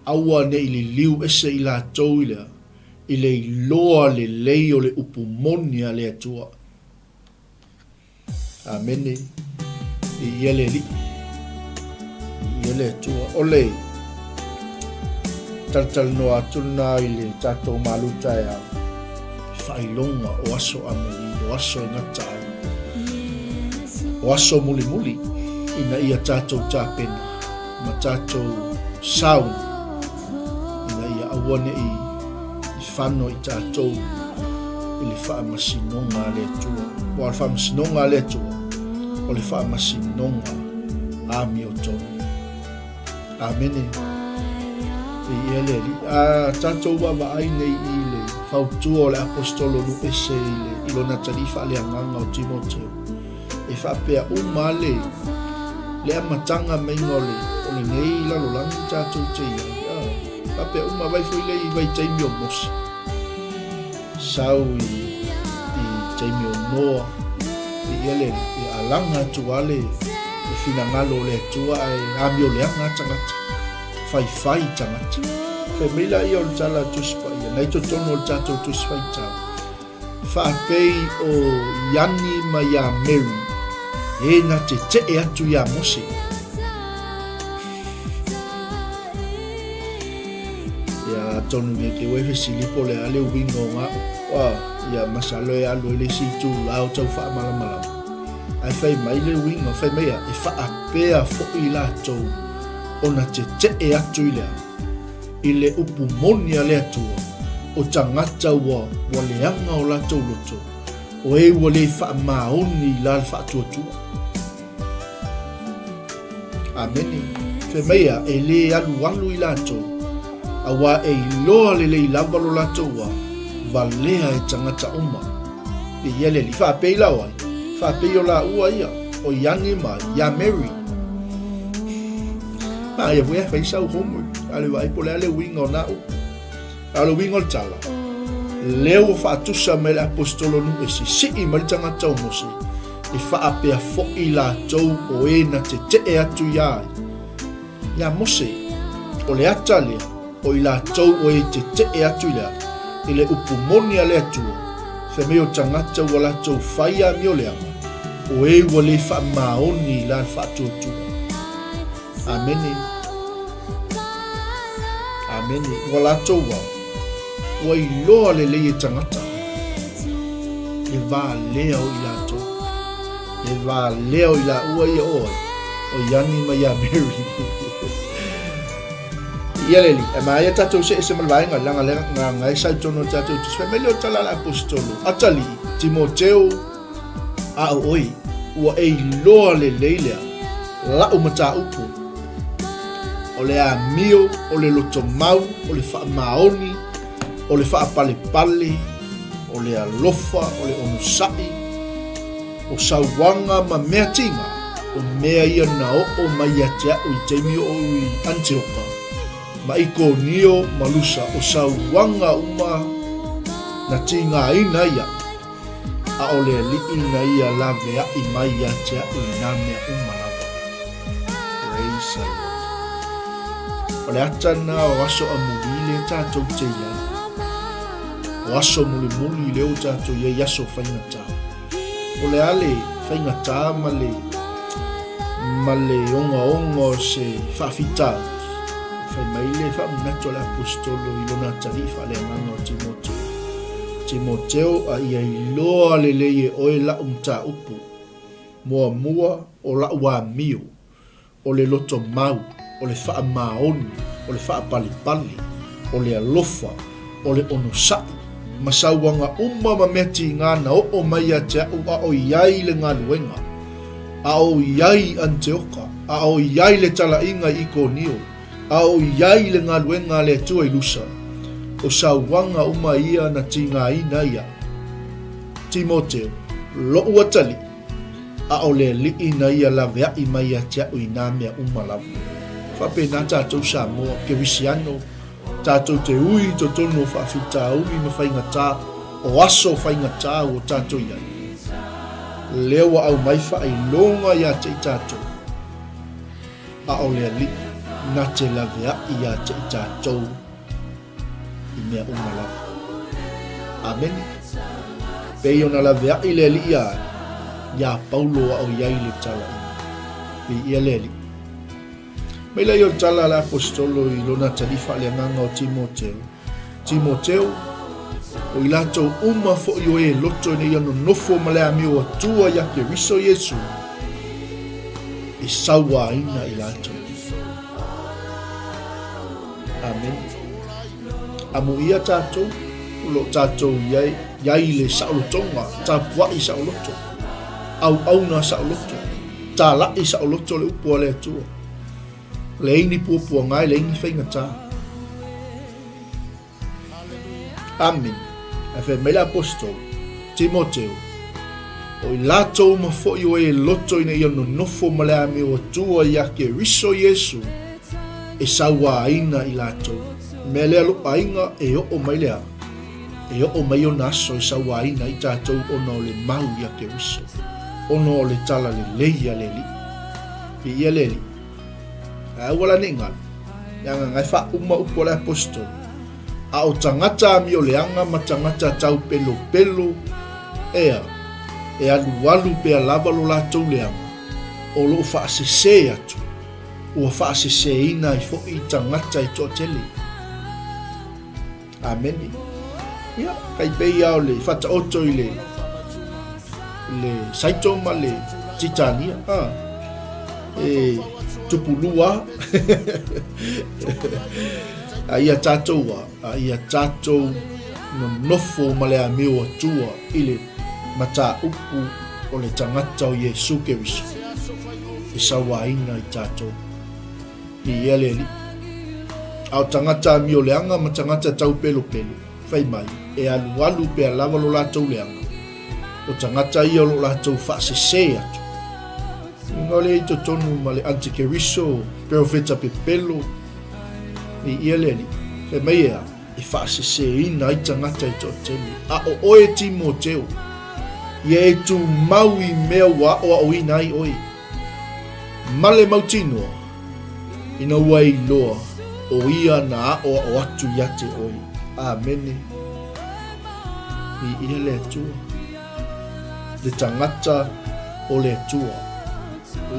aua ne i liliu ese i latou i le, i le iloa lelei o le upu moni a le Atua. Amene. Viia le Alii. Viia le Atua. O le talatalanoa atu lena i le tatou malu taeao. I faailoga o aso ameli, o aso e gata ai. O aso mulimuli ina ia tatou tapena ma tatou sauni ina ia aua ne i i fano i tatou i le faamasinoga a le Atua. Aua o le faamasinoga a le Atua, o le faamasinoga amiotonu. Amene. Viia le Alii. A tatou vaavaai nei i le fautua o le Aposetolo Luese i le i lona atalii faaleagaga o Timoteo, e faapea uma le le amataga maiga o le o lenei lalolagi tatou te i ai. A faapea uma vai foi le i vaitaimi o Mose. Sau i i taimi o Noa, viia le Alii, e alaga atu lava le le finagalo o le Atua ae amioleaga tagata, faifai tagata. Fai mai laia o le tala a Tusi Paia, na i totonu o le tatou Tusi Faitau, faapei o Iani ma ia Mary, e na tetee atu iā Mose. Ia, atonu nei te ua e fesili po o le a le uiga o ngā upu, a, ia, masalo e alu ai le isi itulā o tau faamalamalama. Ae fai mai le uiga, fai mai ia, e faapea foi latou ona tetee atu i le a? I le upu moni a le Atua, o tagata ua, ua leaga o latou loto, o e ua le faamaoni i la le faatuatua. Amene. Fai mai ia, e lē alualu i latou, auā e iloa lelei lava lo latou wā, valea e tagata uma. Viia le Alii. Faapei la o ai? Faapei o laua ia, o Iani ma ia Mary. Na ia foi e fai sau homework, a le vaai po o le a le uiga o nā upu. A o le uiga o le tala, lea ua faatusa mai le Aposetolo nuu e sisii mai le tagata o Mose, e faapea foi latou o e na tetee atu iā ai. Iā Mose, o le ata lea, o i latou o e tetee atu i le a, i le upu moni a le Atua, fai mai o tagata ua latou fai amioleaga, o e ua le faamaoni i la le faatuatua. Amene. Amene. Ua latou au, ua iloa lelei e tagata, le valea o i latou, le valea o i laua ia o ai, o Iani ma ia Mary. Ia le Alii, e maea tatou seese ma le vaega, leaga lea nga e sau tonu o tatou tusi. Fai mai lea o tala a le Aposetolo, atalii, Timoteo, A o oe, ua e iloa lelei lea la'u mataupu, o le amio, o le lotomau, o le faamaoni, o le faapalepale, o le alofa, o le onosai, o sauaga ma mea tiga, o mea ia na oo mai ia te a'u i taimi o ou i Anitioka, ma Ikonio ma Lusa, o sauaga uma na tigaina ai a'u. A o le Alii na ia laveaʻi mai ia te aʻu i nā mea uma lava. Praise the Lord. O le ata na o aso amuli lea tatou te i ai. O aso mulimuli lea ua tatou i ai, aso faigata. O le a le faigata ma le ma le ogaoga o se faafitauli? Fai mai le faamanatu a le Aposetolo i lona atalii faaleagaga o Timoteo. Timoteo, a ia iloa lelei e oe la'u mataupu, muamua o la'u amio, o le loto mau, o le faamaoni, o le faapalepale, o le alofa, o le onosai, ma sauaga uma ma mea tiga na oo mai ia te a'u a o i ai le galuega, a o i ai i Anitioka, a o i ai le talaiga i Ikonio, A o i ai le galuega a le Atua i Lusa, o sauaga uma ia na tigaina ai a'u. Timoteo, lo'u atalii, a o le Alii na ia laveaʻi mai ia te a'u i nā mea uma lava. Faapena tatou Samoa, Kerisiano, tatou te ui i totonu o faafitauli ma faigatā, o aso faigatā ua tatou i ai. Lea ua aumai faailoga ia te i tatou. A o le Alii na te laveaʻi ia te i tatou i mea uma lava. Amene. Pei ona laveaʻi le Alii iā ai, iā Paulo a o i ai le talaiga. Viia le Alii. Mai lea o le tala a le Aposetolo i lona atalii faaleagaga o Timoteo, Timoteo, o i latou uma foi o e loto ina ia nonofo ma le amio Atua iā Keriso Iesu, e sauaina i latou. Amene. Amuia tatou, o lo o tatou i ai. I ai le saolotoga, tapuai saoloto, auauna saoloto, talai saoloto le upu a le Atua. Leai ni puapuaga e leai ni faigata. Amene. Ae fai mai le Aposetolo, Timoteo, o i latou uma foi o e loto ina ia nonofo ma le amio Atua ia Keriso Iesu, e sauaina i latou. Mea lea lou aiga e oo mai le a? E oo mai ona aso e sauaina ai tatou ona o le mau ia Keriso, ona o le talalelei a le Alii. Viia le Alii. Ae aua la ne i galo, leaga na e faauma upu a le Aposetolo, a o tagata amioleaga ma tagata taupelopelo, ea, e alualu pea lava lo latou leaga, o lo o faasese atu, ua faaseseina ai foi tagata e toatele. Amene. Ia, kai pei lava o le faataoto i le, le Saito ma le Titania. Ah, e tupulua. A ia tātou a, a ia tātou nonofo ma le amio Atua i le mataupu o le tagata o Iesu Keriso e sauaina i tātou. Viia le Alii. A o tagata amio leaga ma tagata taupelopelo, fai mai, e alualu pea lava lo latou leaga. O tagata ia o lo latou faasese atu. Inga o lea i totonu ma le antikeriso, perofeta pepelo. Viia le Alii. Fai mai e a? E faaseseina ai tagata e toatele. A o oe Timoteo, ia e tumau i mea ua aʻoaʻoina ai oe. Ma le mautinoa, ina ua e iloa, ʻo ia na aʻoaʻo atu iā te ʻoe. Āmene. Viia le Atua. Le tagata o le Atua.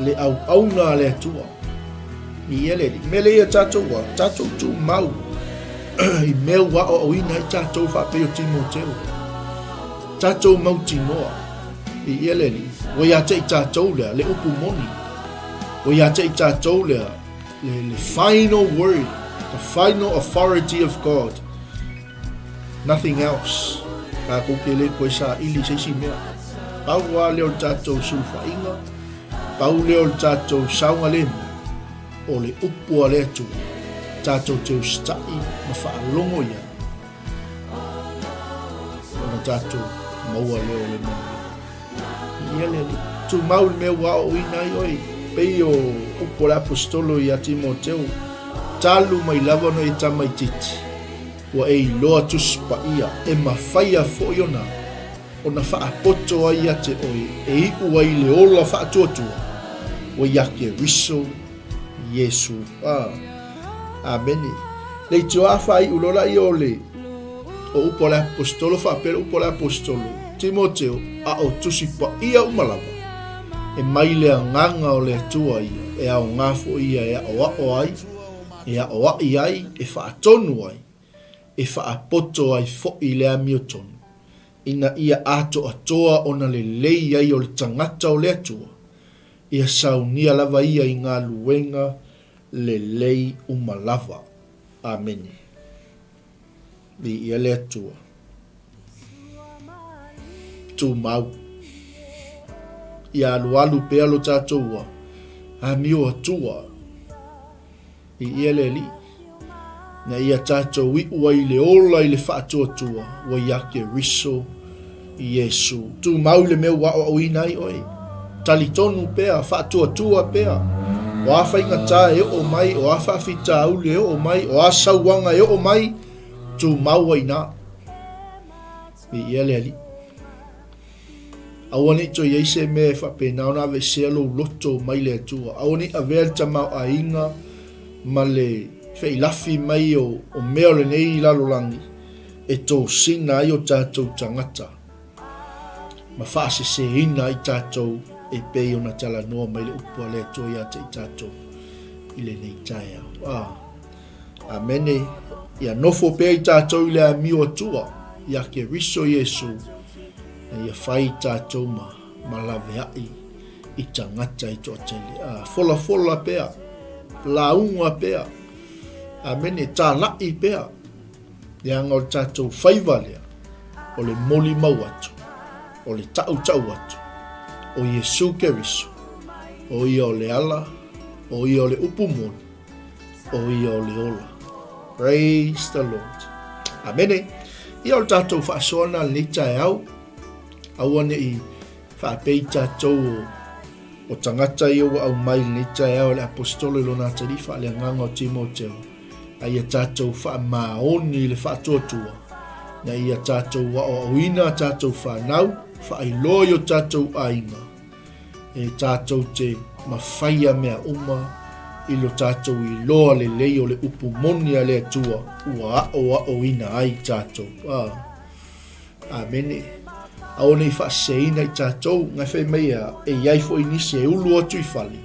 Le auauna a le Atua. Viia le Alii. Mea lea ia tatou ua, tatou tumau i mea ua aʻoaʻoina ai tatou faapei o Timoteo. Tatou mautinoa. Viia le Alii. Ua ia te i tatou lea, le upu moni. Ua ia te i tatou lea, le, le final word, the final authority of God. Nothing else. Tatou te le toe saili i se isi mea. Pau lava lea o le tatou sulufaiga, pau lea o le tatou saogalemu, o le upu a le Atua, tatou te usitai ma faalogo i ai, ona tatou maua lea o le manuia. Viia le Alii. Tumau i le mea ua aoaoina ai oe, pei o upu a le Aposetolo ia Timoteo, Talu mai lava ona e tamaitiiti, ua e iloa Tusi Paia, e mafaia foi ona ona faapoto ai ia te oe e iu ai le ola faatuatua, ua ia Keriso Iesu. Ah. Amene. Leitioa a faaiu loa laia o le o upu a le Aposetolo faapea le upu a le Aposetolo, Timoteo, a o Tusi Paia uma lava, e mai le Agaga o le Atua ia, e aoga foi ia e aʻoaʻo ai, e aʻoaʻi ai, e faatonu ai, e faapoto ai foi le amiotonu, ina ia atoatoa ona lelei ai o le tagata o le Atua, ia saunia lava ia i galuega lelei uma lava. Amene. Viia le Atua. Tumau. Ia alualu pea lo tatou ua amio Atua. Viia le Alii. Na ia tatou iu ai i le ola i le faatuatua ua ia Keriso Iesu. Tumau i le mea ua aoaoina ai oe. Talitonu pea, faatuatua pea. O a faigata e oo mai, o a faafitauli e oo mai, o a sauaga e oo mai, tumau ai ina. Viia le Alii. Aua ne i toe i ai se mea e faapena ona aveesea lou loto mai le Atua. Aua ne i avea le tamaoaiga ma le feilafi mai o, o mea o lenei lalolagi e tosina ai o tatou tagata ma faaseseina ai tatou e pei ona talanoa mai le upu a le Atua ia te i tatou i lenei taeao. Ah. Amene. Ia nofo pea i tatou i le amio Atua, ia Keriso Iesu, na ia fai i tatou ma, ma laveai i tagata e toatele. A, folafola pea, lauga pea, amene, tālaʻi pea, leaga o le tatou faiva lea. O le molimau atu, o le taʻutaʻu atu, ʻo Iesū Keriso, ʻo ia o le ala, ʻo ia o le upu moni, ʻo ia o le ola. Praise the Lord. Amene. Ia o le tatou faasoa na lenei taeao. Aua neʻi faapei tatou o o tagata ia ua aumai lenei taeao e le aposetolo i lona atalii faaleagaga o Timoteo, a ia tatou faamaoni i le faatuatua, ina ia tatou aoaoina a tatou fanau, faailoa i o tatou aiga, e tatou te mafaia mea uma i lo tatou iloa lelei o le upu moni a le Atua ua aoaoina ai tatou. Ah. Amene. Aua ne i faaseseina i tatou, ngai fai mai a e i ai foi nisi e ulu atu i fale,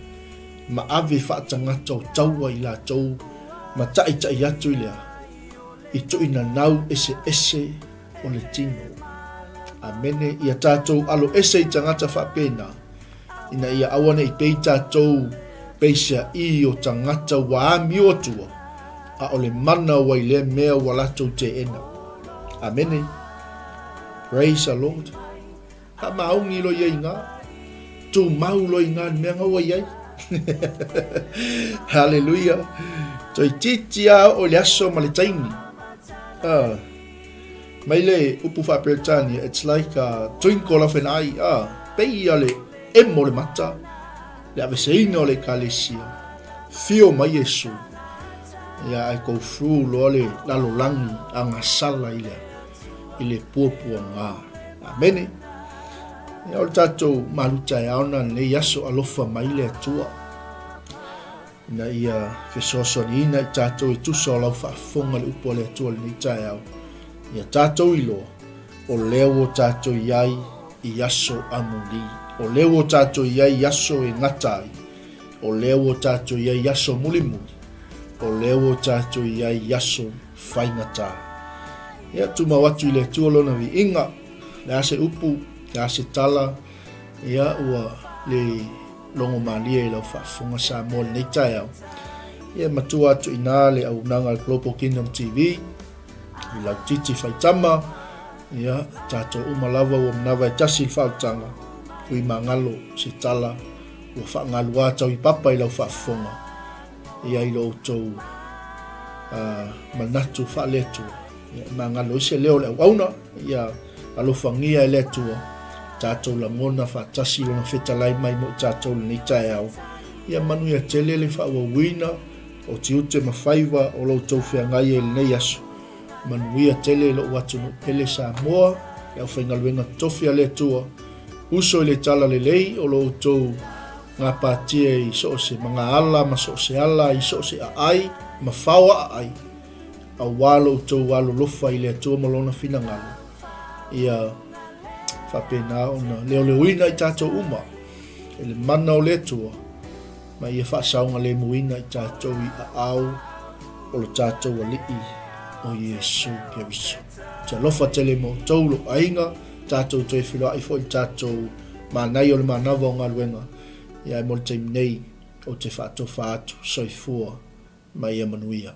ma ave faatagata o taua i latou ma taʻitaʻi atu i le a, i tuinanau eseese o le tino. Amene. Ia tatou alo ese i tagata faapena, ina ia aua ne i pei tatou peiseaʻī o tagata ua amio atua, a o le mana ua i lea mea ua latou teena. Amene. Praise the Lord. Haamaungi loa ia i ngā. Tumau loa i ngā le mea nga ua i ai. Hallelujah. Toeitiiti a oo i le aso ma le taimi. Ah. Mai le upu faa-Peretania, it's like a twinkle of an eye. Ah, pei ia le emo le mata, le aveseina o le ekalesia. Fio mai Iesu. Ia ae go through loa le lalolagi agasala i le i le puapuaga. Amene. Ia o le tatou malu taeao na lenei aso alofa mai le Atua. Ina ia fesoasoaniina i tatou e tusa o lau faafofoga i le upu a le Atua i lenei taeao. Ia tatou iloa, o lea ua tatou i ai i aso amuli. O lea ua tatou i ai i aso e gata ai. O lea ua tatou i ai i aso mulimuli. O lea ua tatou i ai i aso faigata. Ia tumau atu i le Atua lona viiga. Le a se upu, le a se tala, ia ua le logo malie i lau faafofoga Samoa i lenei taeao. Ia matua atu i ina le auaunaga a le Global Kingdom TV i lau titi faitama, ia tatou uma lava ua manava e tasi le faaolataga, ui magalo se tala ua faagaluā tau i papa i lau faafofoga, ia i lo outou manatu faale-Atua. Ia e magalo ai se leo o le auauna, ia alofagia e le Atua tatou lagona faatasi lona fetalai mai mo i tatou lenei taeao. Ia manuia tele le faaauauina o tiute ma faiva o lo outou feagai ai i lenei aso. Manuia tele lou atunuu pele Samoa, le aufaigaluega totofi a le Atua, uso i le tala lelei o lo outou gapatia i so o se magaala ma so o se ala i so o se aai ma fao aai. Aua lo outou alolofa i le Atua ma Lona finagalo, ia faapena ona leoleoina i tatou uma e le mana o le Atua, ma ia faasaogalemuina i tatou i aao o lo tatou Alii o Iesu Keriso. Ou te alofa tele ma outou lou aiga, tatou toe feiloai foi i le tatou manaia o le manava o galuega, ia ae mo le taimi nei, ou te faatofa atu, soifua ma ia manuia.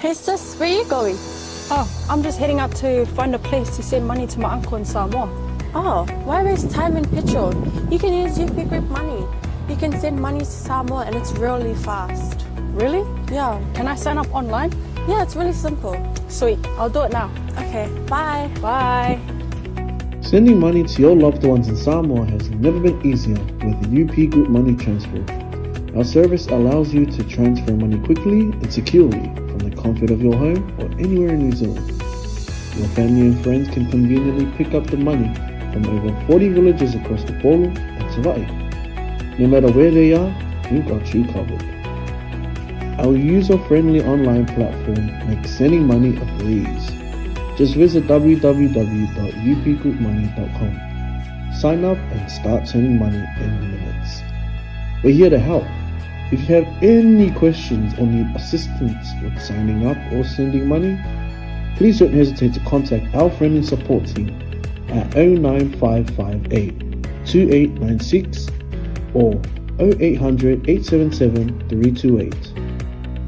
Hey sis, where you going? Oh, I'm just heading out to find a place to send money to my uncle in Samoa. Oh, why waste time and petrol? You can use UP Group Money. You can send money to Samoa and it's really fast. Really? Yeah. Can I sign up online? Yeah, it's really simple. Sweet, I'll do it now. Okay, bye. Bye. Sending money to your loved ones in Samoa has never been easier with UP Group Money Transfer. Our service allows you to transfer money quickly and securely from the comfort of your home or anywhere in New Zealand. Your family and friends can conveniently pick up the money from over 40 villages across the Upolu and Savaii. No matter where they are, we've got you covered. Our user-friendly online platform makes sending money a breeze. Just visit www.upgroupmoney.com. Sign up and start sending money in minutes. We're here to help. If you have any questions or need assistance with signing up or sending money, please don't hesitate to contact our friendly support team at 09558 2896 or 0800 877 328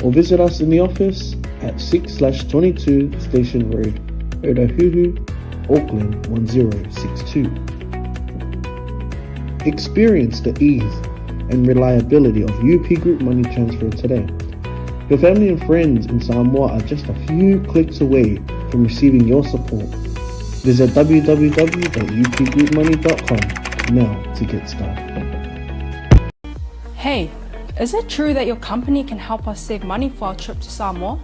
or visit us in the office at 6/22 Station Road, Otahuhu, Auckland 1062. Experience the ease and reliability of UP Group Money Transfer today. Your family and friends in Samoa are just a few clicks away from receiving your support. Visit www.upgroupmoney.com now to get started. Hey, is it true that your company can help us save money for our trip to Samoa?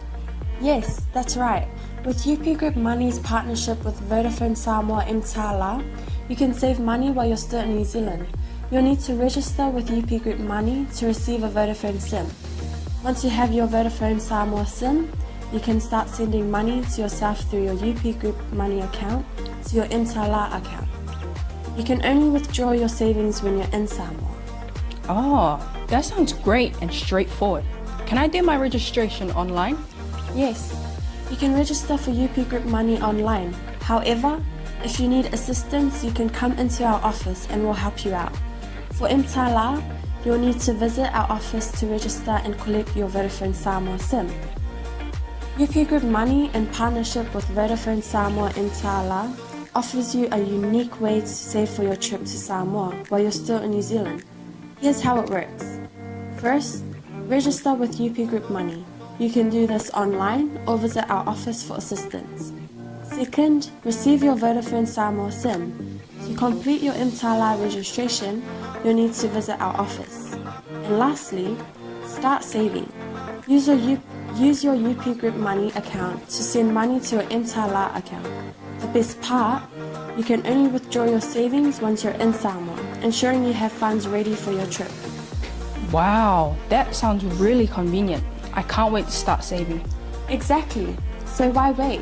Yes, that's right. With UP Group Money's partnership with Vodafone Samoa Mtala, you can save money while you're still in New Zealand. You'll need to register with UP Group Money to receive a Vodafone SIM. Once you have your Vodafone Samoa SIM, you can start sending money to yourself through your UP Group Money account to your Mtala account. You can only withdraw your savings when you're in Samoa. Oh, that sounds great and straightforward. Can I do my registration online? Yes, you can register for UP Group Money online. However, if you need assistance, you can come into our office and we'll help you out. For Mtala, you'll need to visit our office to register and collect your Vodafone Samoa SIM. UP Group Money, in partnership with Vodafone Samoa Mtala, offers you a unique way to save for your trip to Samoa while you're still in New Zealand. Here's how it works. First, register with UP Group Money. You can do this online or visit our office for assistance. Second, receive your Vodafone Samoa SIM. To complete your Mtala registration, you'll need to visit our office. And lastly, start saving. Use your, U- use your UP Group Money account to send money to your Mtala account. The best part, you can only withdraw your savings once you're in Samoa, ensuring you have funds ready for your trip. Wow, that sounds really convenient. I can't wait to start saving. Exactly. So why wait?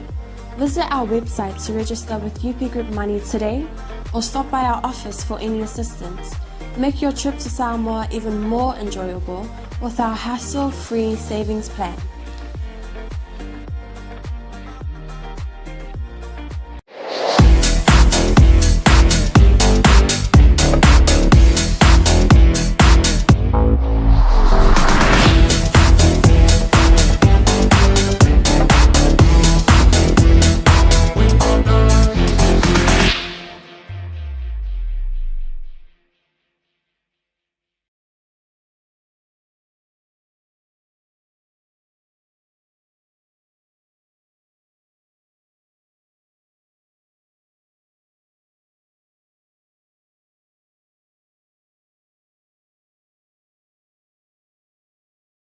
Visit our website to register with UP Group Money today or stop by our office for any assistance. Make your trip to Samoa even more enjoyable with our hassle-free savings plan.